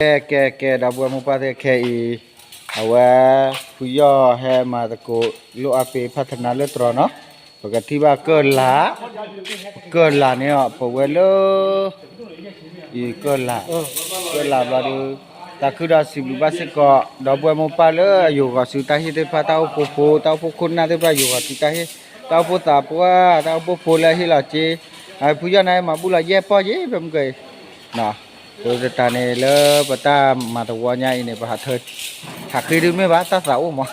ကဲ ကဲ ကဲ ဒီပုၢ်ဝဲၢ်မိၢ်ပၢ်သ့ၣ်ခဲအံၤ, အဝဲ ဖုယီၢ်ဟဲမၤသကိးလိၣ်အါပ့ၤဖးထနါလၢတြီၤနီၤ, ပကထံၣ်ဘၣ်ကၢၢ်လၢ်, ကၢၢ်လၢ်န့ၣ်အီၤ ပဝဲလၢ အံၤကၢၢ်လၢ်, ကၢၢ်လၢ်ဘျီဒီး သးခုဒီးစံးဘျုးဘၣ်စ့ၢ်ကီး ဒီပုၢ်ဝဲၢ်မိၢ်ပၢ်လၢအယိၤဂီၤစုတၢ်ဟ့ၣ်သ့ၣ်တဖၣ် တၢ်အိၣ်ဖှိၣ်ဖိ တၢ်အိၣ်ဖှိၣ်ခိၣ်နၢ်သ့ၣ်တဖၣ် ယိၤဂီၤစုတၢ်ဟ့ၣ်, တၢ်အိၣ်ဖှိၣ်သးပှၢ် တၢ်အိၣ်ဖှိၣ်ဖိလၢဟ့ၣ်လီၤစ့, ဖုယီၢ်န့ၣ် မၤဘူၣ်လီၤယဲၢ်ပီၢ်ယဲၢ် ဖဲမုၢ်ကၢအံၤ အဃိသတးန့ၣ်လၢပတၢ်မၤသဝီညါအံၤန့ၣ် ပဟးထၢ ဟးဃ့ဒုးမ့ၢ်ဘၣ် တၢ်သးအိၣ်မး,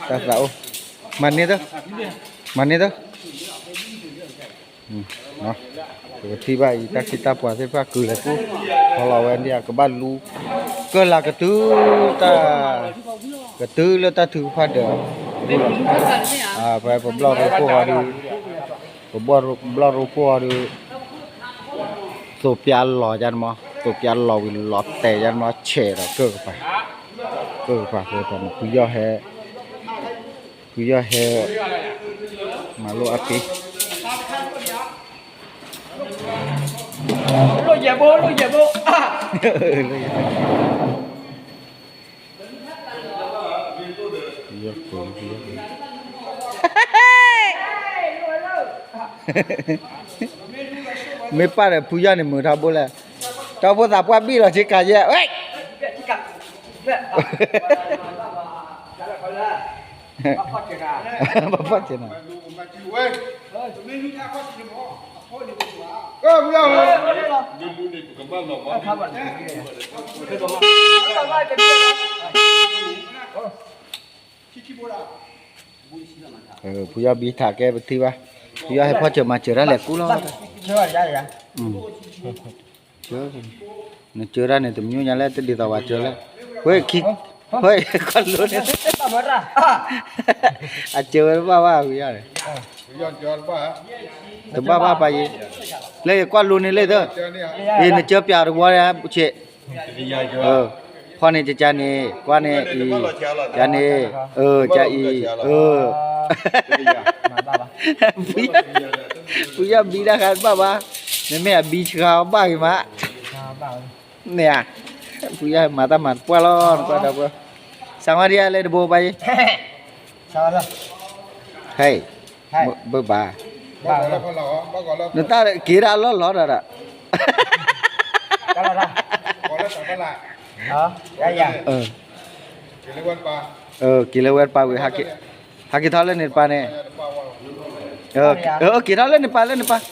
တၢ်သးအိၣ်, မၤန့ၢ်သၢ, မၤန့ၢ်သၢ, ပကထံၣ်ဘၣ်အံၤ တၢ်ခ့တၢ်ပှၤသ့ၣ်တဖၣ်ကုာ်လဲၤကူၣ်, ဟီလီၤဝဲဒၣ် ကဘၣ်လူ ကၢၢ်လၢ်ကတုၤတၢ်, ကတုၤလၢတၢ်ထုကဖၣ်ဒၢး, ဖဲပဘျီၣ်ရိဖှိၣ်အီၤဒီး ပဘျီၣ်ရိဖှိၣ်အီၤဒီး သိးပၠးလီၤယါန့ၣ်မး, သိးပၠးလီၤဝံၤလီၤတဲာ်ယါန့ၣ်မး ဆဲးဒီးကၢၢ်ကပၤ, ကၢၢ်ကပၤအဃိသတးန့ၣ် ဖုယီၢ်ဟဲ, ဖုယီၢ်ဟဲ မၤလိအပ့ၤ, မ့ၢ်ပၢ်ဒီးဖုယီၢ်န့ၣ်မုာ်ထီဘိလဲၣ်, တၢ်အိၣ်ဖှိၣ်သးပှၢ်ဘံၣ်လီၤဆ့ကၤယဲၢ်, ဘၣ်ဖီၣ်က့ၤနၤ, ဖုယီၢ်ဘံထးကဲပထံၣ်ဘၣ်, ဖုယီၢ်ဟဲဖီၣ်စၢၤမၤစၢၤတၢ်လဲၤကူၣ်လီၤ, နစၢတၢ်န့ၣ် တမံၤညါလၢတဒ်သိးဝဲစၢလၢ, ဝဲ, ဝဲကွၢ်လိန့ၣ်, အစၢဝဲတဘၣ်ဘၣ်ဖုယီၢ်န့ၣ်, တဘၣ်ဘၣ်ပၢ်ယံၤ, လၢယကွၢ်လိန့ၣ်လၢသၢ, အ့ၣ် နစၢပၠးတဝီန့ၣ်, ဖီၣ်န့ၣ်ကကါန့ၣ် ကွၢ်န့ၣ်အံၤ, ကန့ၣ်, ကအံၤ, ဖုယီၢ်ဘံတၢ်ဃါတဘၣ်ဘၣ်, မ့မ့ၢ်အဘံဆှါဘၣ်ဂ့ၤမး, န့ၣ်ဧါ, ဖုယီၢ်မၤတၢ်မၤတပှၢ်လီၤ နကွၢ်ဒီပုၢ်, စးဝါဒံးလဲၤတဘိပၢ်ယံၤ, ဟဲ, ဘၣ်ဘၣ်, နတၢ်က့ၤဒၣ်လီၢ်လီၤဒီးဒီး က့ၤလၢဝဲတပၢ်လၢ်, ဟးက့ၤထီၣ်လၢန့ၣ်တပၢ်န့ၣ်, က့ၤထီၣ်လၢန့ၣ်ပၢ်လၢန့ၣ်ပၢ်,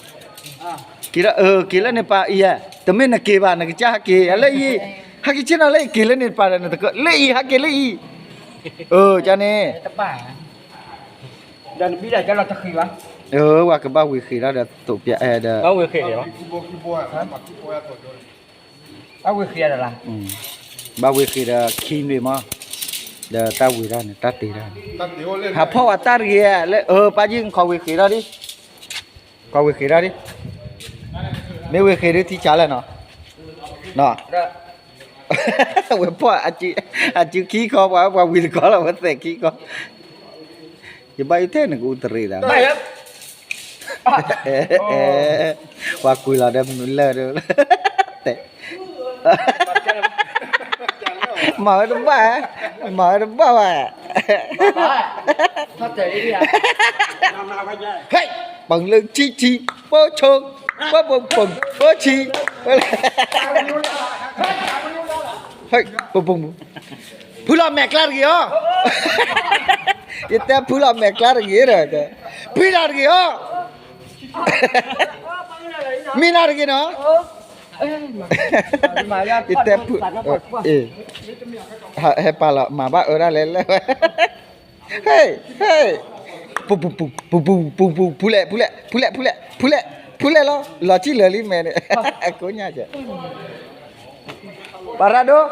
က့ၤလၢန့ၣ်ပၢ်အံၤ, တမ့ၢ်နက့ၤဘၣ် နကစၢ်ဟးက့ၤလၢအံၤ, ဟဲက့ၤဆ့ၣ်နီၤလၢအံၤ က့ၤလၢန့ၣ်တပၢ်ဒီး နတကၢၢ်လၢအံၤ ဟဲက့ၤလၢအံၤ, ကန့ၣ် ဒီးနဘံဒီးကလီၤတဃံဘၣ်, ဝဲကဘၣ်ဝံၤဃ့ၤလီၤဒီးသိးပၠးအဲၣ်ဒီး, ဘၣ်ဝံၤဃ့ၤဒီးလီၤ, ဘၣ်ဝံၤဃ့ၤဒီးခံန့ၣ်မး, ဒီးတၢ်ဝံၤတၢ်န့ၣ် တၢ်တ့တၢ်န့ၣ်, ဟးဖီၣ်ဝဲတၢ်တဂ့ၤလၢ အၢ ပၢ်ယံၤ နခီဝံၤဃ့ၤထီၣ်ဒံး, ခီဝံၤဃ့ၤထီၣ်ဒံး, မ့ၢ်ဝံၤဃ့ၤဒုးထံဆါလဲၣ်နီၤ, နီၤ ဝဲဖီၣ် အစုခံခီ ပှၤဝဲပှၤဝံၤတခီလီၤ ဝဲသဲးခံခီ, ယဘၣ်ယုၢ်ထဲနကအူတရံးသး, ပှၤကွံာ်လီၤဒီးလၢၢ်ဒီး, တဲ, မၤဝဲတဘၣ်, မၤဝဲတဘၣ်ဘၣ်, ဟဲ, ပလၢဆံဆံ, ပိဆိ, ပပိပိပိဆံ, ဟဲ, ပပိ, ဖုလီၤမဲာ်ကျါတဂ့ၤအီၤ, ယတဲဖုလီၤမဲာ်ကျါတဂ့ၤဒီး, ဖုလီၤတဂ့ၤအီၤ, မံနၤတဂ့ၤနီၤ, ယတဲဖု, အ့, ဟဲပာ်လီၤ မၤဘၣ်အၢဒၣ်လဲၣ်လဲၣ်, ဟဲ, ဟဲ, ပူၤပူၤပူၤပူၤပူၤပူၤပူၤ ဖုလဲၣ် ဖုလဲၣ် ဖုလဲၣ် ဖုလဲၣ် ဖုလဲၣ်လီၤ လီၤဆံၣ်လၢာ်လံမဲာ်န့ၣ် အကိးညါကဲ, ပှၤရၣ်ဒိၣ်,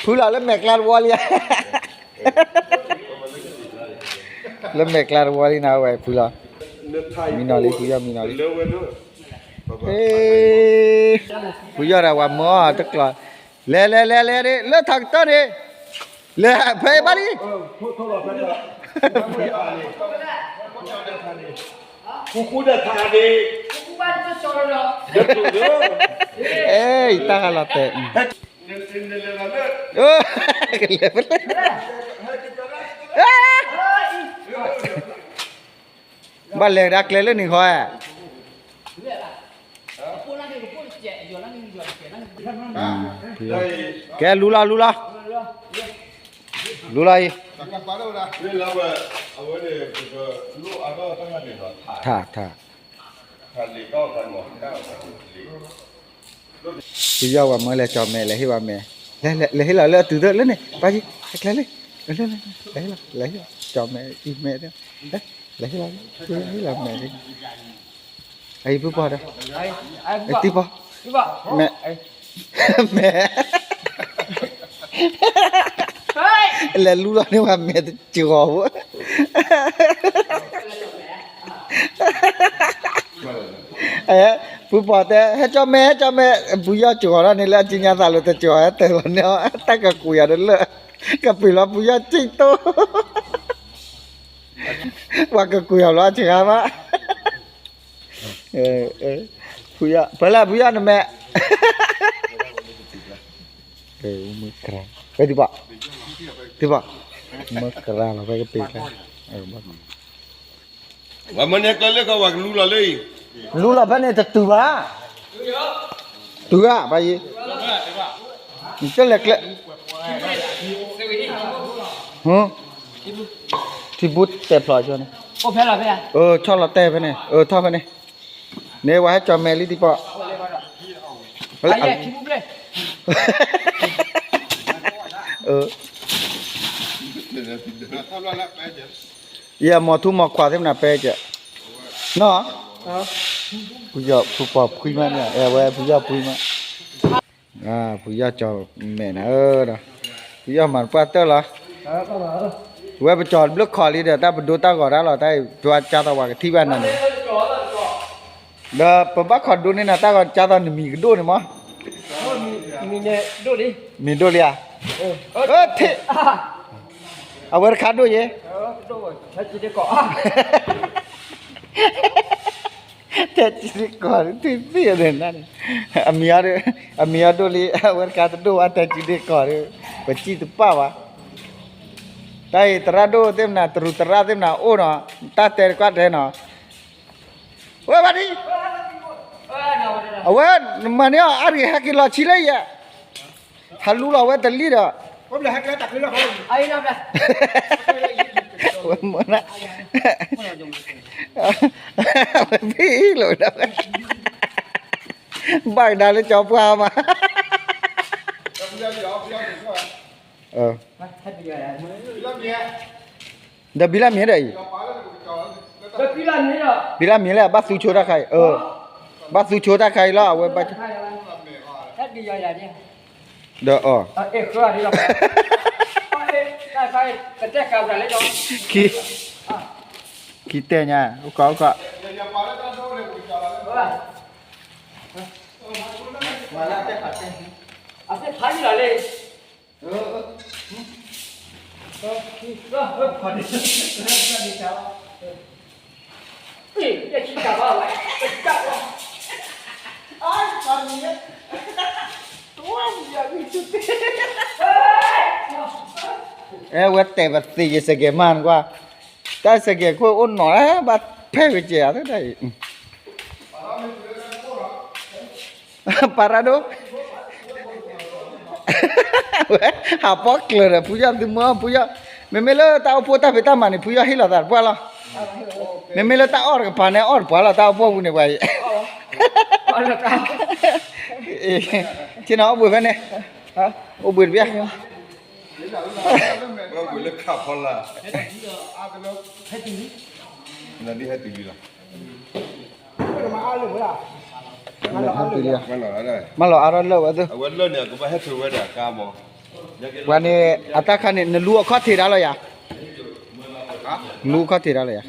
ဖုလီၤလၢမဲာ်ကျါတဝီလံဧါ, လၢမဲာ်ကျါတဝီလံနၤဝဲဖုလီၤ, မံနီၤလံ ဖုယီၢ်မံနီၤလံ, ဖုယီၢ်ဒီးဝဲမၢအီၤတကျီၤ, လဲၤလဲၤလဲၤလဲၤ လၢထးကတၢၢ်န့ၣ်, လဲၤဖဲဘၣ်လံ ဃူဃူဒီးထးန့ၣ်, အဲ ယတၢ်ဂၤလီၤတဲာ်, ကလဲၤဖဲလဲၣ်, ဘၣ်လဲၤကဒါကျဲလၢန့ၣ်ဃီဧါ, ကဲလူလီၤလူလီၤ, လူလီၤအံၤ, ထၣ်ထၣ် ပယီၤဝဲမၢလဲၤကၠီၤမဲာ် လဲၤဟ့ၣ်ဝဲမဲာ်, လဲၤဟ့ၣ်လီၤလၢအတုၤသၢလၢန့ၣ် ပၢ်ကၠံ လဲၤလဲၤ, လဲၤဟ့ၣ်လီၤ လဲၤဟ့ၣ်လီၤ ကၠီၤမဲာ်အံၤမဲာ်, လဲၤဟ့ၣ်လီၤ လဲၤဟ့ၣ်လီၤမဲာ်, အံၤဖုပီၤဒီး, တံၤပီၤ, မဲာ်, မဲာ် လဲၤလူလီၤန့ၢ်ဝဲမဲာ် တကီၤဖိ ဖုပီၤတဲ ဟဲကၠီၤမဲာ် ဟဲကၠီၤမဲာ်, ဖုယီၢ်ကီၤထီၣ်န့ၣ် လၢအကံညါသးလိၤတကီၤ ဟဲတၢၢ်လီၤန့ၣ် တၢ်ကကွံာ်အီၤတလၢာ်, ကပ့ၤလီၤဖုယီၢ်ကံတိၢ်, ပှၤကကွံာ်အီၤလီၤအစှၤဘၣ်, ဖုယီၢ် ဖဲလဲၣ်ဖုယီၢ်နမဲာ်, မုၢ်ကြၤ ဖဲဒံးဘၣ်, ဒံးဘၣ်, မုၢ်ကြၤလီၤ ဖဲကပ့ၤကျါ ဝဲမ့ၢ်န့ၣ်ကျဲလၢကဝဲကလူလီၤလၢအံၤ, လူလီၤဖဲန့ၣ်တတုၤဘၣ်, တုၤဧါ ဘၣ်ယံၤ, ကလဲၤကျဲ, ထံဘူတဲာ်ဖျိးကၠီန့ၣ်, ဆီၣ်လီၤတဲာ်ဖဲန့ၣ်, ထီၣ်ဖဲန့ၣ်, န့ၣ်ဝဲဟဲကၠီၤမဲာ်လံတံၤပီၤ, ယမီၤထူမီၤခွါသ့ၣ်မနုၤပဲကဲ, နီၢ်, ဖုယီၢ်ဖုပီၤဖှံမးန့ၣ် အဝဲဖုယီၢ်ဖှံမး, ဖုယီၢ်ကၠီၤမဲာ်နၤဧၢဒီး, ဖုယီၢ်မၤတပှၢ်တၢၢ်လီၤ, ဝဲပကၠီၤဘျုးခီၣ်လံဒီး တၢ်ပဒိတၢ်ဂီၤတၢ်လီၤ တၢ်အံၤ ပှၤကၢ်သိးပှၤကထံၣ်ဘၣ်နၤန့ၣ်, ဒီးပဘၣ်ခီၣ်ဒိန့ၢ်နၤ တၢ်ဂီၤကၢ်သိးနမံၤကဒိၣ်န့ၣ်မး, မံၤဒိၣ်လံဧါ, ထံၣ် အဝဲတခါဒိၣ်ယဲ, ထဲစံးတကီၢ် ထံၣ်သ့ၣ်န့ၣ်, အမံၤအီၤဒိၣ်လံ အဝဲတခါတဒိၣ်ဘၣ် ထဲစံးတကီၢ်ဒီး, ပစံၣ်တပၣ်ဘၣ်, တၢ်အံၤသရၣ်ဒိၣ်သ့ၣ်မနၤ တရူးသရၣ်သ့ၣ်မနၤအိၣ်နီၤ, တၢ်တဲတကွၢ်တဲနီၤ, ဝဲဘၣ်ဒံး, အဝဲမၤန့ၢ်အီၤအါတဂ့ၤ ဟဲက့ၤလီၤဆံလၢယဲ, ဟးလူလီၤဝဲတလံဒီး, ဝဲမၢနၤ, ဝဲဖံလီၤဒီး, ဘၣ်ကဒါလၢကၠီပှၢ်မး, ဒီးဘံလၢမံၤဒီးအံၤ, ဘံလၢမံၤလၢ ဘၣ်သူဆိတၢ်ခါအံၤ, ဘၣ်သူဆိတၢ်ခါအံၤလီၤ အဝဲဘၣ်, ဒီးအီၤ, ခံတဲညါ အိၣ်ကီးအိၣ်ကီး, အဲ ဝဲတဲာ်ပသ့ယ စကဲးမးနကွၢ်, တၢ်စကဲးခိၣ်အိၣ်နီၤလၢ ဘၣ်ဖဲဝဲကဲးအီၤတၢ်အံၤ, ပၢ်ရၣ်ဒိၣ် ဝဲ ဟးပီၣ်ကျၢၤဒီး ဖုယီၢ်သုမၢ ဖုယီၢ်, မ့မ့ၢ်လၢတၢ်အိၣ်ဖှိၣ်တၢ်ဖံးတၢ်မၤန့ၣ် ဖုယီၢ်ဟ့ၣ်လီၤသးတပှၢ်လီၤ, မ့မ့ၢ်လၢတၢ်အီၣ်တကပၤန့ၣ် အီၣ်တပှၢ်လီၤ တၢ်အိၣ်ဖှိၣ်ပူၤန့ၣ် ပှၤအံၤ, ဆ့ၣ်နီၤအိၣ်ဘှံးဖဲန့ၣ်, အိၣ်ဘှံးတဘျီ ဝဲဝံၤလၢခးဖီလာ်, နဒ်ဟဲတုၤလံလီၤ, မၢလီၤအါထီၣ်လၢာ်ဝဲသ့ၣ်, အဝဲလၢာ်န့ၣ် အကဘၣ်ဟဲတုၤဝဲဒၣ်ကါမး, ပှၤန့ၣ် အတၢ်ခါန့ၣ် နလူအခီၣ်ထံးတၢ်လီၤယၤ, လူအခီၣ်ထံးတၢ်လီၤယၤ,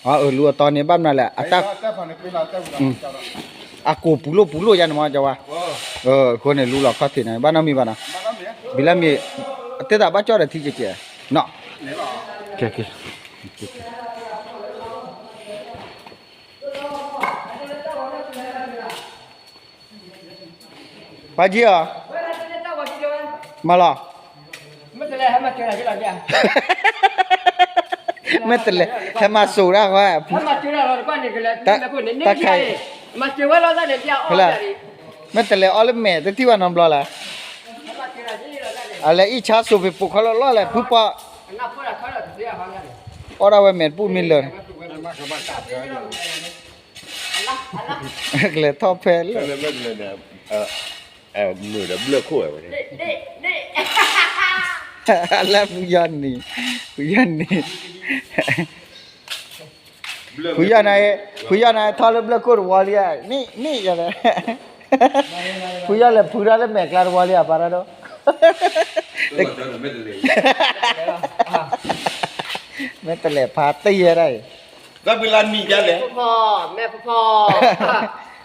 အလူအတီန့ၣ် ဘၣ်မနုၤလဲၣ် အတၢ် အကိာ်ပူၤလိၣ်ပူၤလိၣ်ယါန့ၣ်မး ကဝါ, အဃိန့ၣ် လူလီၤခီၣ်ထံးန့ၣ် ဘၣ်နီတမံၤဘၣ်နီၤ, ဘံလၢမ့ၢ် အတဲသးဘၣ်ကၠီဒီးထံကဲးကဲးနီၤ, ပၢ်ကၠံဧၢ, မၤလီၤ, မ့ၢ်တလဲၤ ဟဲမၤစိးတၢ်ဃီ, တၢ်ခါအံၤ, မ့ၢ်တလဲၤအီၣ်လၢမဲာ် တထံၣ်ဘၣ်နီတဘျီလဲၣ်, အလဲၤအံၣ်ဆါစိၤဖံးပိာ်ခီလၢလီၢ်လဲၣ် ဖုပှၤ, အီၣ်ဒၣ်ဝဲမဲာ်တပူၤမ့ၢ်လၢာ်န့ၣ် ကလဲၤထီၣ်ဖဲလၢ မုာ်ဒီးဘျၢၣ်ခိၣ်ဝဲန့ၣ်, လၢဖုယီၢ်နံၤ, ဖုယီၢ်နံၤ, ဖုယီၢ်နၤ, ဖုယီၢ်နၤထီၣ်လၢဘျၢၣ်ခိၣ်တဝီလံ, နံၣ်နံၣ်ယၤလဲၣ်, ဖုယီၢ်လဲၤဖုထီၣ်လၢမဲာ်ကျါတဝီလံ အပၢ်ရၢ်ဒိၣ်, မ့ၢ်တလဲၤဖါတံၢ်ယဲဒၣ်အံၤ,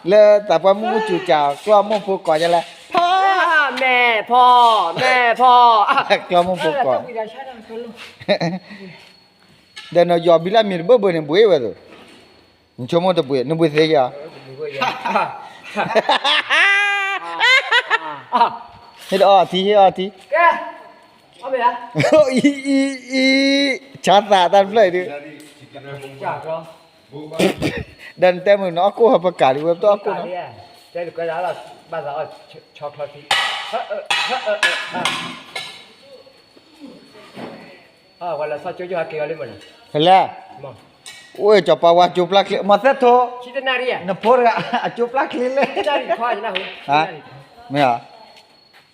လၢသးပှၢ်မုၢ်မုၢ်စူၤစူၤ ကျီၢ်မိၢ်ဖိကိးယလဲၣ်, ဖီ, မဲာ်ဖီ, မဲာ်ဖီ, ကျီၢ်မိၢ်ဖိကိး, ဒီးနယီၤဘံလၢမ့ၤတဘၢဘၢန့ၣ် ဘှံးဝဲသိး, နဆိကမိၣ်တဘှံး နဘှံးသ့ယၤ, ဟ့ၣ်အီၣ်ထံ ဟ့ၣ်အီၣ်ထံ, အံၤ, အံၤ, ဆါသးတၢ်တဖျၢၣ်အံၤဒုး, ဒီးနတဲမုၢ်နအီၣ်ကိၣ်ဟီပကးလံဝဲ ပတအီၣ်ကိၣ်နီၤ, ဖဲလဲၣ်, အိၣ်ကၠီၤပၤဝါကၠိပျၢ်ချ့ မၤသဲထိ, နဖိတဂၤ အကၠိပျၢ်ချ့လဲၣ်, မ့ၢ်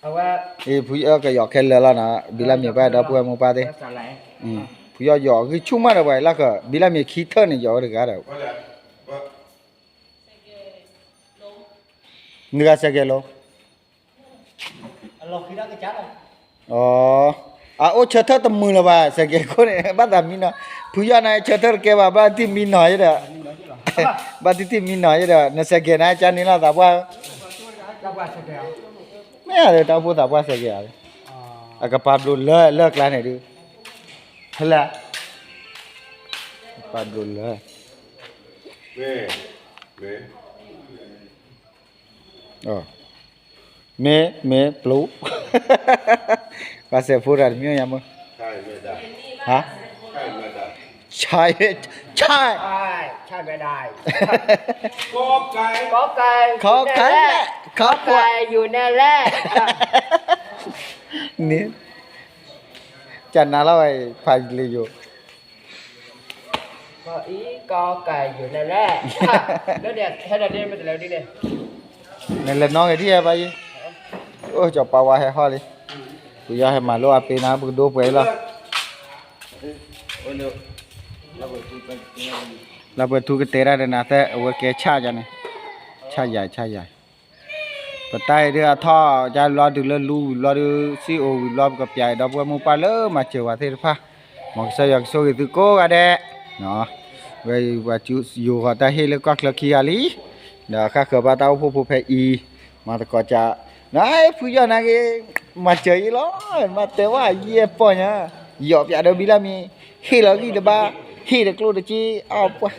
ဧါ, ဖုယီၢ်ကယီၤခဲလၢာ်လီၤနီၤ ဘံလၢမ့ၤပှၢ်ဒီပုၢ်ဝဲၢ်မိၢ်ပၢ်သ့ၣ်, ဖုယီၢ်ယီၤဂံၢ်ဆူၣ်မးဒီးပှၤလၢကဘံလၢမ့ၤခံထၢၣ်န့ၣ် ယီၤဝဲတဂၤဒီး, နဂၤစဲးကဲးလိၤ အအိၣ်ဆၢထၢၣ်တမုာ်လၢၤဘၣ် စဲးကဲးခိၣ်န့ၣ် ဘၣ်သးမံနီၤ, ဖုယီၢ်နၤဆၢထၢၣ်တကဲဘၣ် ဘၣ်တံၢ်မံနီၤယဲဒီး, ဘၣ်တံၢ်တံၢ်မံနီၤယဲဒီး နစဲးကဲးနၤကန့ၣ်လီၤသးပှၢ်, မ့ၢ်ဧါ တၢ်အိၣ်ဖှိၣ်သးပှၢ်စဲးကဲးဧါ, အကပာ်ဘျိးလၢလၢကျါန့ၣ်ဒုး, ဖဲလဲၣ်, ပာ်ဘျိးလၢ မ့ၢ်, မ့ၢ်, ပျိ, ပှၤစဲးဖိတၢ်တမံၤညါမ့ၢ်, ဟါ, ဆါ, ဆါ, ခီကဲ, ခီကဲ, ခီကဲ, ယူၤနဲလဲၣ်, န့ၣ်, ကနၤလီၤဝဲ ဖးလံယိၤ အံၤ ကီကဲယူၤနဲလဲၣ်, နလဲၤနီၣ်ဂ့ၤဒ်ဟဲဘၣ်ယံၤ, အိၣ်ကၠီၤပၤဝါဟဲဟီၣ်လံ, ပယီၤဟဲမၤလိအပ့ၤနၤ ပကဒိပှဲၤအံၤလီၤ, လၢပှဲၤထူကတဲတၢ်ဒီးနၤသ့ၣ် အဝဲကဲဆၣ်ယၤန့ၣ်, ဆၣ်ယၤ ဆၣ်ယၤ ပတၢ်အံၤဒုးအထီၣ်ကဘျီဒုးလၢလူဝံၤဘျီဒုး စံၣ်အိၣ်ဝံၤဘျီ ပကပျးအံၤဒီပုၢ်ဝဲၢ်မိၢ်ပၢ်လၢမၤစၢၤဝဲသ့ၣ်တဖၣ်, မ်ကစၢ်ယွၤကဆိၣ်ဂ့ၤသုကိးဂၤဒဲး, ဝဲအံၤပှၤယိၤဃီၤတၢ်ဟ့ၣ်လၢကွၢ်ချၢခံဂၤလံ, ဒီးဃၣ်ဃၢၤဘၣ်တၢ်အိၣ်ဖှိၣ်ဖိဖဲအံၤ, မၤသကိးက, နဖုယီၢ်နၤဂ့ၤ, မၤစၢၤအံၤလီၤ, မၤတဲဝဲယဲၢ်ပီၢ်ညါ, ယီၤပၠးဒီးဘံလၢမ့ၤ, ဟ့ၣ်လီၤဂံၢ်တဘါ, ဟ့ၣ်ဒီးကျိၣ်တက့ၢ်, အပှၢ်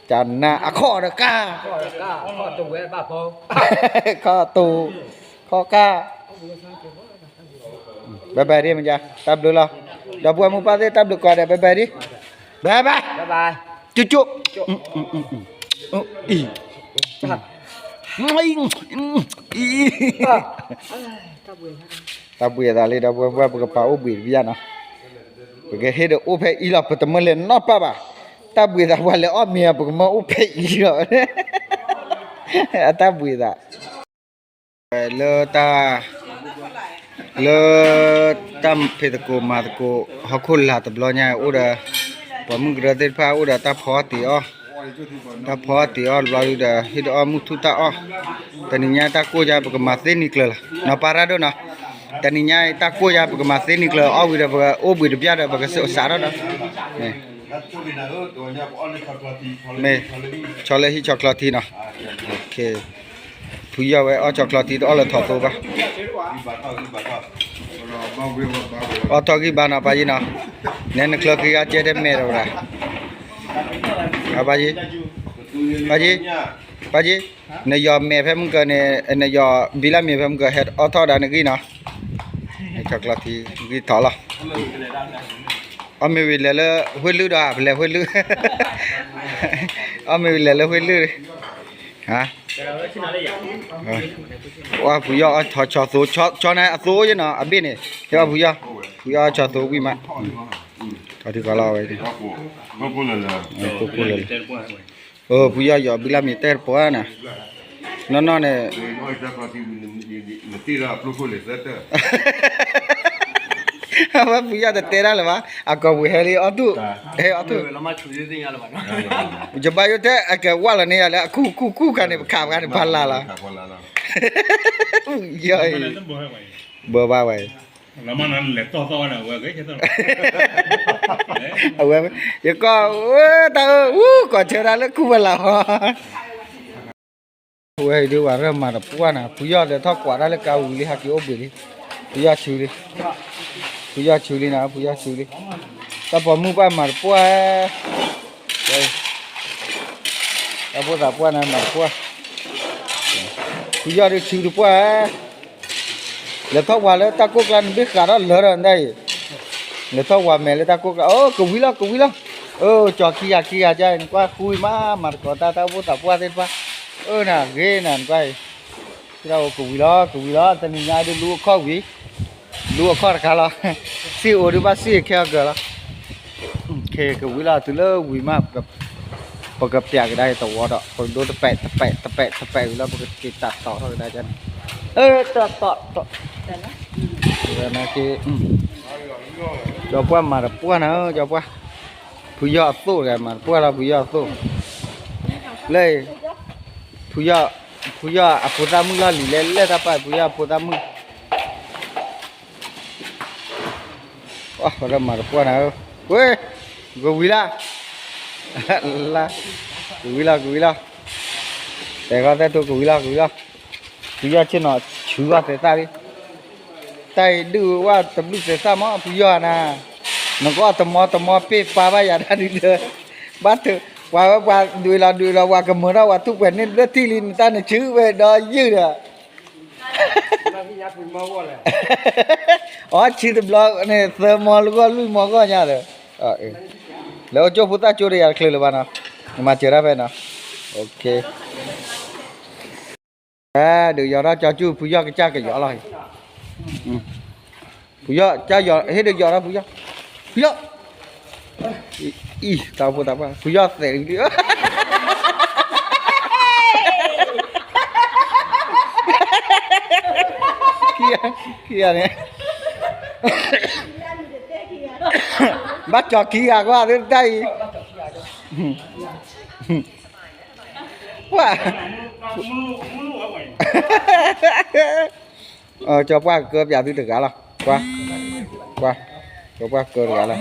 ကနၤအခီၣ်ဒီးကၢ်, ခီၣ်တိ, ခီၣ်ကၢ်, ဘဲဘဲဒ်မ့ၢ်ကၢ် တၢ်ဘျုးလီၤ, ဒီပုၢ်ဝဲၢ်မိၢ်ပၢ်သ့ၣ် တၢ်ဘျုးကိးဂၤဒဲး ဘဲဘဲဒ်, ဘဲဘဲ, ကၠူကၠူ, အံၤ တၢ်ဘှံးအသးလံ ဒီပုၢ်ဝဲၢ် ပကပာ်အိၣ်ဘှံးတပျၢ်နီၤ, ပကဟ့ၣ်ဒီးအိၣ်ဖဲအံၤလီၤ ပတမၢလဲၤနီၣ်ပၢ်ဘၣ်, တၢ်ဘှံးသးပှၢ်လဲၤအီၣ်မ့ၤ ပကမၢအိၣ်ဖဲအံၤလီၤ, အတၢ်ဘှံးသး လၢတၢ် လၢတၢ်ဖံးသကိးမၤသကိး ဟီၣ်ခိၣ်လာ်တဘျီညါ အိၣ်ဒီး ပှၤမုၣ်ကရၢသ့ၣ်တဖၣ် အိၣ်ဒီးတၢ်ဖီအီၣ်တ့ၤအီၣ်, တၢ်ဖီအီၣ်တ့ၤအီၣ်တဘျီဒီး ဟ့ၣ်ဒီးအီၣ်မုၢ်ထူၣ်တၢ်အီၣ်, တနံၤညါတၢ်ကိၢ်ယါ ပကမၤသ့နံၤကျၢၤလီၤ နီၤ ပၢ်ရၣ်ဒိၣ်နီၤ, တနံၤညါအံၤ တၢ်ကိၢ်ယါ ပကမၤသ့နံၤကျၢၤ အီၣ်ဝံၤဒီး ပကအီၣ်ဘှံးတပျၢ်ဒီး ပကစးထီၣ်ဒီး မ့ၢ် ဆီလၢဟံၣ်ဆီချီထံနီၤ, ဖုယီၢ်ဝဲအီၣ်ဆီချီထံ တအီၣ်လၢထိးသိဘၣ်, အီၣ်ထီၣ်ဂံၢ်ဘါနီၤ ပၢ်ယံနီၤ, နဲနချၢခံဂၤကဲထဲမဲာ် ဒီးဝဲဒၣ်, ပၢ်ယံ, ပၢ်ယံ, ပၢ်ယံ, နယီၢ်မဲာ်ဖဲမုၢ်ကၢန့ၣ် နယီၢ်ဘံလၢမ့ၢ်ဖဲမုၢ်ကၢ ဟဲအီၣ်ထီၣ်ဒၣ်နဂံၢ်နီၤ, ဆီၣ်ကျီထံ ဂံၢ်ထီၣ်လီၤ. အီၣ်မ့ၤဝံၤလဲၤလၢ ဝ့ၢ်လုၢ်ဒီး ပလဲၤဝ့ၢ်လုၢ်, အီၣ်မ့ၤဝံၤလဲၤလၢဝ့ၢ်လုၢ်, ဟါ, ဝဲဖုယီၢ်အီၣ်ဆီသိ, ဆီန့ၣ်အသိယနီၤ အဘ့ၣ်န့ၣ်, ဟဲအီၣ်ဖုယီၢ်, ဖုယီၢ်အီၣ်ဆီသိဝံၤမး, ထီၣ်ထံကီၢ်လီၤဝဲ, သိကိၣ်လၢာ်လၢာ်, ဖုယီၢ်ယီၤဘုလၢမ့ၢ်တဲတပှၢ်နၤ, နီၢ်နီၢ်န့ၣ် အဝဲဖုယီၢ်တတဲတၢ်လၢၤဘၣ်, အကိာ်ပူၤဟဲလံအီၣ်တူၢ်, ဟဲအီၣ်တူၢ်, ယဘၣ်ယိၣ်တဲ အကဝၢ်လီၤန့ၢ်ယၤလၢ အခူၣ်ခူၣ်ခူၣ်ခါန့ၣ် ပခးပှၤန့ၣ် ဖးလၢ်လီၤ, ယီၢ်အံၤ, ဘၢဘၣ်ဝဲအံၤ, အဝဲ, ယကီၢ်ဝဲတၢ်အၢ အူကီၢ်ဆၢတၢ်လၢခူၣ်ဝဲလၢဟီ ဝဲအံၤဒုးဝဲရၢၢ်မၤတပှၢ်နၤ ဖုယီၢ်ဒီးထီၣ်ကွၢ်တၢ်လၢကါဝံၤလံ ဟးက့ၤအိၣ်ဘှံးလံ, ဖုယီၢ်ဆူလံ, ဖုယီၢ်ဆူလံနၤ ဖုယီၢ်ဆူလံ, တၢ်ပိာ်မုၣ်ဘၣ်မၤတပှၢ်, တၢ်ဖိသၣ်ပှၢ်နၤမၤတပှၢ်, ဖုယီၢ်ဒုးဆူတပှၢ် လဲၤထီၣ်ဝၤလၢတၢ်ကိၢ်ကျါ နဘ့ၣ်ဃးထီၣ်လၢာ်ဒီးနတၢ်အံၤ, လဲၤထီၣ်ဝၤမဲာ်လၢတၢ်ကိၢ်ကျါ အိ ကဝံၤလီၤ ကဝံၤလီၤ, အိ ကၠီၤခံဂၤခံဂၤကါအံၤ နကွၢ်ဃူအံၤမး မၤသကိးတၢ် တၢ်အိၣ်ဖှိၣ်သးပှၢ်သ့ၣ်တဖၣ်, အိ နဂ့ၤနၤ နကွၢ်အံၤ, ကဝံၤလီၤ ကဝံၤလီၤ တနံၤညါဒုးလူၤအခီၣ်ဝံၤ, လူၤအခီၣ်တခါလီၤ, စံၣ်အိၣ်ဒုးဘၣ်စံၣ်ခဲအကၢၤလီၤ ကဝံၤလီၤ တုၤလၢဝံၤမး ပကပျးကဒါအံၤတဝီဒီး ပကဒိတပဲာ်တပဲာ်တပဲာ် တပဲာ်ဝံၤလီၤ ပကက့ၤတၢ်တီထီၣ်ကဒါန့ၣ်, တၢ်တီတီ, ကၠီပှၢ်မၤတပှၢ်နၤ ကၠီပှၢ်, ဖုယီၢ်အသိၣ်တဂၤ မၤတပှၢ်လီၤ ဖုယီၢ်အသိၣ်, လၢ, ဖုယီၢ်, ဖုယီၢ်အဖိသၣ်မုၣ်လီၤလံၤလဲၣ် လဲၣ်တၢ်ပာ် ဖုယီၢ်အဖိသၣ်မုၣ် ဝဲဒၣ်မၤတပှၢ်နၤဧၢ, ဝ့ၢ်, ကဝံၤလီၤ, လါ, ကဝံၤလီၤ ကဝံၤလီၤ, တဲဃီတဲတိၤ ကဝံၤလီၤ ကဝံၤလီၤ, ဖုယီၢ်ဆ့ၣ်နီၤ ဆူဂီၢ်သဲးသၣ်လံ, တၢ်အံၤဒုးဝဲတဘျုးသဲးသၣ်မး ဖုယီၢ်နၤ, နကအီၣ်တမီတမီပ့ၢ်ပာ်ဘၣ်ယၤတၢ်ဒုးဒီး, ဘၣ်ထုး, ပှၤဝဲပှၤဒုးလီၤဒုးလီၤ ပှၤကမၢထီၣ်ပှၤထူၣ်ပှဲၤန့ၢ်လၢထံၣ်လံ နတၢ်နဆူဝဲဒီးယုၢ်ဒီး အီ ဆံတဘျီန့ၣ် သၢမီလၢဂီၢ်လွံၢ်မီဂီၢ်ညါဒီး, လၢအိၣ်ကၠိဖိသၣ်ကၠိတယၤတချုးလၢၤဘၣ်နီၤ, နမၤစၢၤတၢ်ဖဲနီၤ, ဒုးယီၤထီၣ်ကၠီကၠူၣ် ဖုယီၢ်ကစၢ်ကယီၤလီၤ, ဖုယီၢ်ကစၢ်ယီၤ ဟ့ၣ်ဒုးယီၤထီၣ်ဖုယီၢ်, ဖုယီၢ် အံၤ တၢ်အိၣ်ဖှိၣ်သးပှၢ် ဖုယီၢ်သဲးတကလုာ်, ခံဂၤန့ၣ်, ဘၣ်ကၠီၤခံဂၤကွၢ်သ့တၢ်အံၤ, ပှၢ်, ကၠီၤပှၢ်ကကၢပၠးသုတဂၤလီၤ,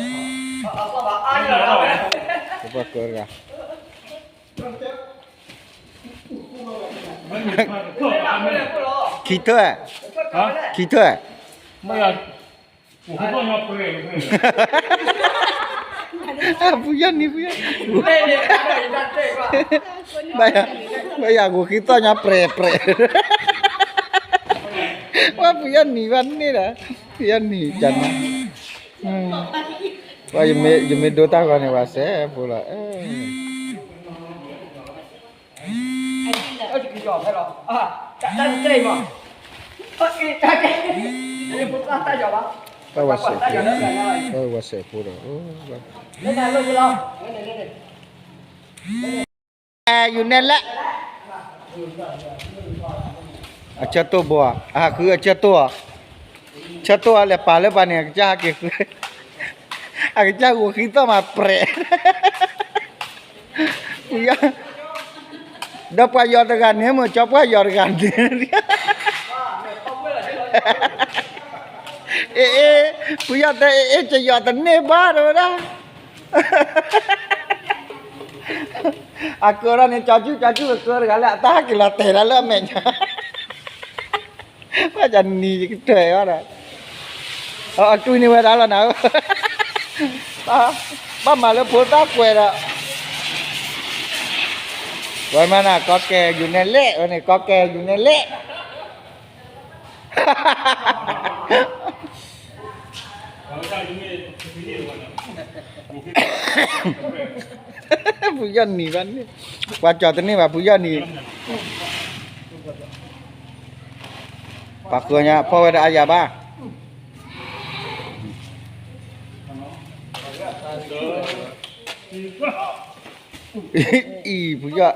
ကွၢ်, ကွၢ်, ကၠီၤပှၢ်ကၢတဂၤလီၤ, ကၠီၤပှၢ်ကၢတဂၤ ခံထၢၣ်, ခံထၢၣ်, ဖုယီၢ်နံၤ ဖုယီၢ်, ဘၣ်ယၤ, ဘၣ်ယၤဂိၤဃံသီၣ်ညါပြဲးပြဲး, ဝဲဖုယီၢ်နံၤဘၣ်န့ၣ်ဒီး, ဖုယီၢ်နံၤကနၤ, ယမ့ၢ်ဒိတၢ်ဂီၤန့ၣ် ပှၤစဲးဖိလီၤ, တၢ်ဝဲစဲးဖိ, တၢ်ဝဲစဲးဖိဒီး, ယူၤနဲလဲၣ်, အဆၢတိၢ်ဘိဧါ, အဟးဃုအဆၢတိၢ်ဧါ, ဆၢတိၢ်အလဲၤပာ်လၢပှၤန့ၣ် အကစၢ်ဟးက့ၤဃု, အကစၢ်ဂိၤဃံသီၣ်မးပြဲး ဖုယီၢ်, ဒီးပှၤယီၤတဂၤန့ၣ် မ့ၢ်ကၠီပှၢ်ယီၤတဂၤန့ၣ်, အ့ အ့ ဖုယီၢ်တဲ အ့ အ့ ကယီၤတန့ၢ်ဘၣ် တဲဝဲဒၣ်, အကၢထီၣ်န့ၣ် ကၠီကၠူၣ် ကၠီကၠူၣ်ကကၢတဂၤလၢ အတၢ်ဟဲက့ၤလီၤတဲာ်လၢအမဲာ်ညါ ဘၣ်ကနံၤကတၢၢ်အီၤဒီး, အတွံၢ်န့ၢ်ဝဲဒၣ်လီၤနၤဧၢ, ဘၣ်မၤလၢဖိသၣ်ကွဲးဒီး, ဝဲမးနၤ ကီကဲယူၤနဲလဲၣ် ဝဲန့ၣ် ကီကဲယူၤနဲလဲၣ်, ဖုယီၢ်နံၤဘၣ်န့ၣ်, ပှၤကၠီၤတန့ၢ်ဘၣ် ဖုယီၢ်နံၤ, ပှၤဃုညါဖီၣ်ဝဲဒၣ်အါယၤဘၣ်. အံၤ ဖုယီၢ်,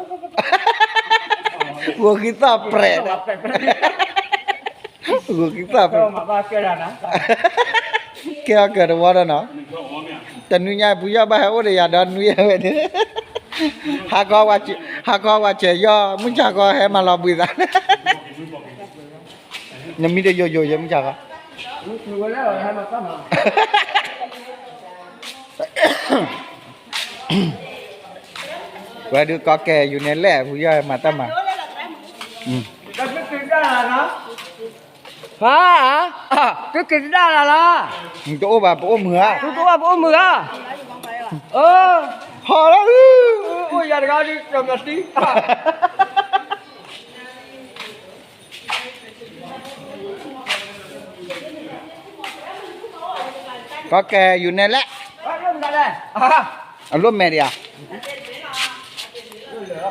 ဂိၤကံသီၣ်ပြဲး, ဂိၤကံသီၣ်ပြဲး, ကဲအီၣ်ကၢၤတဝီဒီးနီၤ, တနွံညါဖုယီၢ်ဘၣ်ဟဲအိၣ်ဒီးယၤဒီးနွံဝဲန့ၣ်, ဟးကီဝဲဆဲးယီၢ် မုၢ်ဆါခီဟဲမၤလီၤဘှံးသး, နမံတယိယိယဲ မုၢ်ဆါခီ ဝဲဒုးကီကဲယူၤနဲလဲၣ် ဖုယီၢ်မၤတၢ်မၤ, ဟါ, သုက့ၤတဒၣ်လၢ်လၢ်, တအိၣ်ဘၣ်ပအိၣ်မုာ်ဧါ, သုတအိၣ်ဘၣ်ပအိၣ်မုာ်ဧါ, ဟီလီၤ, အိၣ်ယၤတဂၤဒုး ကၠီၤမၠီၤသံ ကီကဲယူၤနဲလဲၣ်, အလိၣ်မဲာ်ဒံးဧါ,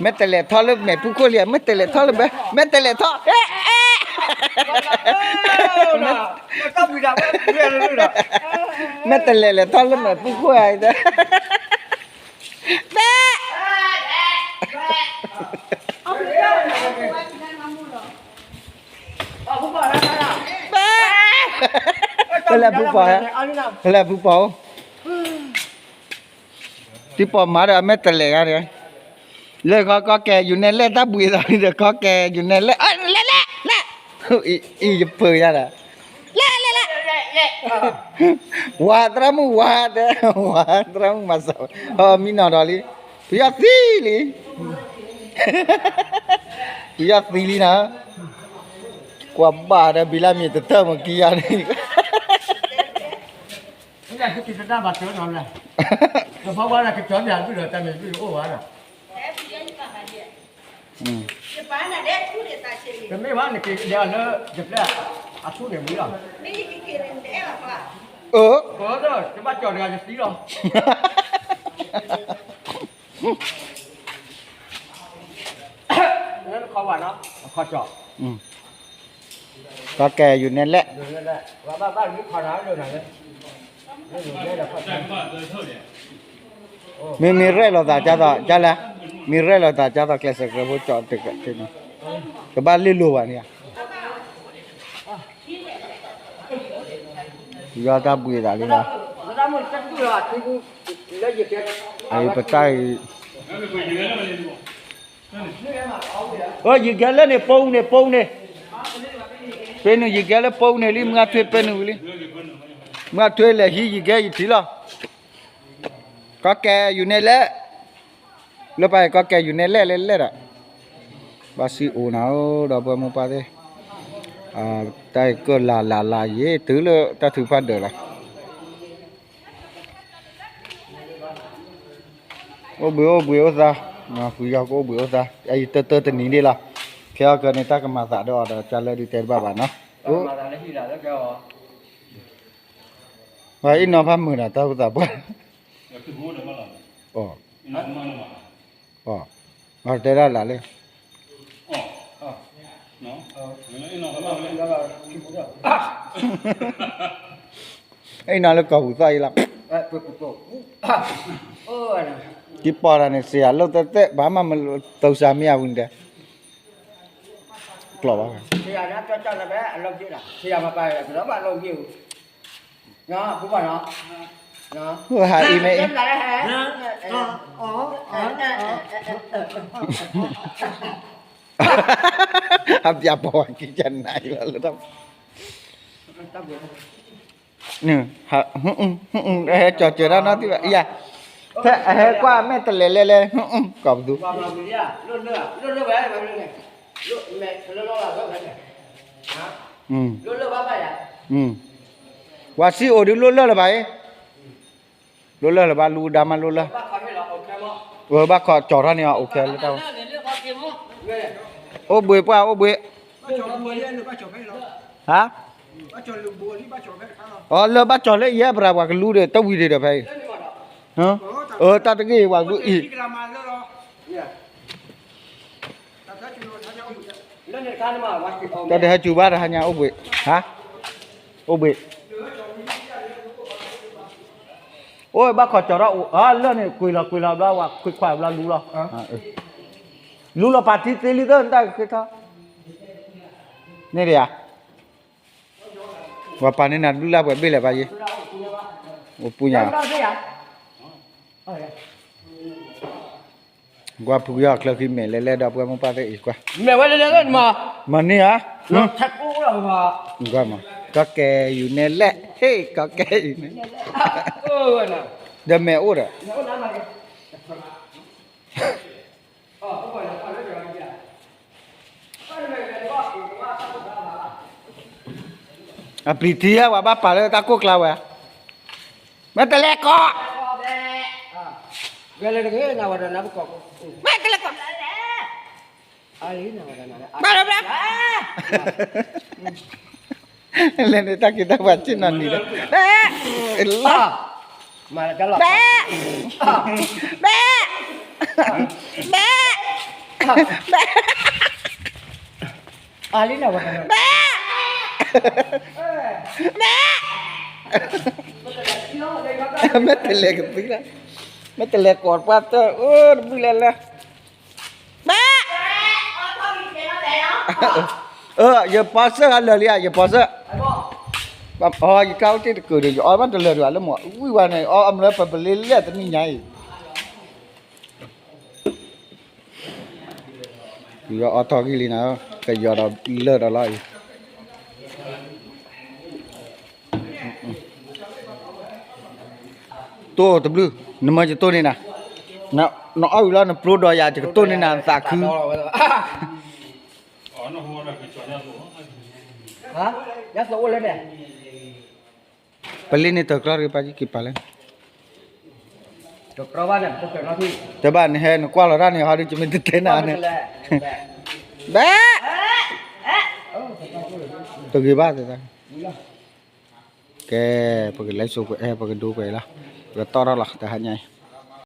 မ့ၢ်တလဲၤထီၣ်လၢမဲာ်ဖုခိၣ်လံ, မ့ၢ်တလဲၤထီၣ်လၢမဲာ်, မ့ၢ်တလဲၤထီၣ်, မ့ၢ်တလဲၤလဲၤထီၣ်လၢမဲာ်ဖုခိၣ်ဧါ, ဘဲ ဘဲ, ဖဲလဲၣ်ဖုပီၤ, ဖဲလဲၣ်ဖုပီၤအိၣ်, တံၤပီၤမၤဒီးအမဲာ်တလဲၤဂၤန့ၣ်, လၢခီကီကဲယူၤနဲလဲၣ် တၢ်ဘှံးသးလံဒီး ကီကဲယူၤနဲလဲၣ်, လဲၣ်လဲၣ်လဲၣ်, အံၤယပၢၤယၤဒီး, လဲၣ်လဲၣ်လဲၣ်, ဝၤသရၣ်မုၣ်ဝၤတဲ, ဝၤသရၣ်မုၣ်မၤစၢၤ, မံနီၤဒီးလံ, ပယီၤသံလံ ပယီၤသံလံနၤ, ကွၢ်ဘၣ်ဒီးဘံလၢမ့ၢ်တတၢၢ်မ့ၢ်ကံယၤန့ၣ်, ကဖီဝါကကၠီၤပၠးဘုဒီး တၢ်မ့ၢ်ဘုအိၣ်ဝဲဒီး, တမ့ၢ်ဘၣ်နက့ၤကဒါလၢ ယပျဲၢ်အထူန့ၣ်ဝံၤလီၤ, အၢ တဘၣ်ကၠီၤတဂၤယသံလီၤ, လၢခီဝါနီၤ အခီၣ်ကၠီၤ, ကီကဲယူၤနဲလဲၣ်, မ့မ့ၢ်ရဲၣ်လီၤသးကသိး ကလဲၣ်, မ့ၢ်ရဲၣ်လီၤသးကသိး ကလဲၣ်, မ့ၢ်ရဲၣ်လီၤသးကသိး ကျဲးစၢးကျဲးဖိကၠီၤတကးန့ၣ်, ကဘၣ်လ့ၣ်လိၤဘၣ်န့ၣ်ဧါ, ယီတၢ်ဘှံးသးလံလီၤ, အံၤပတၢ်အံၤ အၢ ယကဲလၢန့ၣ် ပိန့ၣ် ပိန့ၣ်, ပနုာ်ယကဲလၢပိန့ၣ်လံ မုၢ်အထွ့ပနုာ်ဝံၤလံ, မုၢ်အထွ့လဲၤဟံးယကဲယထံၣ်လီၤ, ကီကဲယူၤနဲလဲၣ်, လၢပှၤကီကဲယူၤနဲလဲၣ်လဲၣ်လဲၣ်ဒီး, ဘၣ်စံၣ်အိၣ်နၤဧၢ ဒီပုၢ်ဝဲၢ်မိၢ်ပၢ်သ့ၣ်, တၢ်အံၤကၢၣ်လၤလၤလၤယံၤ တုၤလၢတၢ်ထုကဖၣ်ဒၢးလီၤ. အိၣ်ဘှံးအိၣ်ဘှံးအိၣ်သါ, ဖုယီၢ်ကအိၣ်ဘှံးအိၣ်သါ, အအံၤတၢတၢတနံၤဒ့ၣ်လီၤ, ခဲအံၤကန့ၣ် တၢ်ကမၤသးဒီးအီၤဒီး ကၢ်လၢဒုးတဲတဘၣ်ဘၣ်နီၤ, ပှၤအံၤနီၤဖးမုာ်ဒီး တၢ်အိၣ်သးပှၢ်, အီၤ, တဲဒၣ်လၢ အံၤနီၤလၢကီၢ်ပူၤသီၣ်အံၤလီၤ, ကံပီၤတၢ်န့ၣ် စယၤလိၣ်သဲးသဲး ဘၣ်မၤမၤလိာ်သးစၢ်မ့ၢ်အဝံၤန့ၣ်တဲ, ကျီၢ်ဘၣ်, ဟးအံၤမ့ၢ်အံၤ, ဟးပျးပီၤဝဲကံကနၤအံၤလီၤလၢတၢ် ဟဲကၠီၤစၢၤတၢ်နီတဘျီဘၣ်, ယၤ, ဖဲအဟဲကွၢ်မဲာ်တလဲၤလဲၤလဲၤ, ကိးပသူ, ပှၤစံၣ်အိၣ်ဒုးလိၣ်လၢၢ်လၢၤဘၣ်အံၤ, လိၣ်လၢၢ်လၢၤဘၣ် လူဒါမးလိၣ်လၢၢ်, ဝဲဘၣ်ခိးကၠီၤထီၣ်န့ၢ်အီၤအိၣ်ခဲလၢတၢ်, အိၣ်ဘှံးပှၢ်အိၣ်ဘှံး, ဟါ အီ လၢဘၣ်ကၠီၤလၢအံၤ ပရၤပှၤကလူဒီး တဝံၤဒံးဒီးဖဲအံၤ, အၢ တၢ်တဂ့ၢ်ပှၤကလူအံၤ, တၢ်တဟဲစူၤဘၣ်တဟါညါအိၣ်ဘှံး, ဟါ, အိၣ်ဘှံး, အိၣ်ဘၣ်ခီကၠီၤထီၣ်အိၣ် အၢ လၢန့ၣ် ကွံာ်လီၤကွံာ်လီၤဘျီ ဝဲခွံခွါဘျီလူလီၤ, လူလီၤပာ်ထံသ့လံသၢ နတၢ်ကဃ့ထီၣ်, န့ၣ်ဒံးဧါ ပှၤပာ်န့ၢ်နၤတဘျုးလၢပှဲၤဘ့ၣ်လဲၣ်ဘၣ်ယ့ၣ်, အိၣ်ပူညါ, ကွၢ်ဖုကယီၤချၢခံ မဲာ်လဲၤလဲၣ်ဒီးပှၤမိၢ်ပၢ်သ့ၣ်အံၤကွၢ်, မ့ၢ်ဝဲလဲၤလဲၣ်လၢနမၤ, မၤန့ၢ်ဧါ, ကွၢ်မး, ကီၢ်ကဲယူၤနဲလဲၣ်, ဟ့ၣ် ကီၢ်ကဲယူၤနဲ, ဒီးမဲာ်အိၣ်ဒီး အပျံၤထံဟဲ ပှၤဘၣ်ပာ်လၢတၢ်ကိၢ်ကျါဝဲ, မ့ၢ်တလဲၤကီး, မ့ၢ်တလဲၤကီး, ဘၣ်လၢဘၣ်, လဲၤန့ၣ်တၢ်က့ၤတၢ်ပှၤဆ့ၣ်နီၤနံၤလၢ, ဘဲ, ဘဲ, ဘဲ, ဘဲ, ဘဲ, ဘဲ, ဘဲ, မ့ၢ်တလဲၤကသံလၢ, မ့ၢ်တလဲၤကီးပှၢ်တၢၢ် အၢ တဘုလဲၤလၢ, ဘဲ, အၢ ယပီစၢၣ်ဂၤလၢာ်လံဧါ ယပီစၢၣ်, အီ ယကျါအိၣ်တ့ၢ်တကုာ်ဒီး ယအီဘၣ်တလၢာ်ဒံးဘၣ်လၢမ့ၢ် ဝံၣ်ဝါန့ၣ် အီအမၢပပလ့လၢတနံၣ်ညါအံၤ ယအီထီၣ်ဂံၢ်လံနၤ, ကယီၤဒီးလၢာ်ဒီးလီၤအံၤ, တိၢ်တဘျုး, နမၢယတိၢ်န့ၢ်နၤ, နအီၣ်ဝံၤလီၤ နပျိဒီးယၤ ယကတိၢ်န့ၢ်နၤ နသးခု, ပလ့န့ၣ်တၢ်ကြီတဂ့ၤ ပၢ်က့ၤပာ်လၢန့ၣ်, တဘၣ်န့ၣ်ဟဲ နကွၢ်လီၤတၢ်န့ၣ် ဟီဒုး ယမ့ၢ်တတဲနၤန့ၣ်, ဘဲ, တဂ့ၤဘၣ်သတး, ကဲ, ပကလဲၤစိာ်ကွဲး အဲ ပကဒိကွဲးလီၤ, ပကတီၢ်ထီၣ်လီၤ တဟါညါအံၤ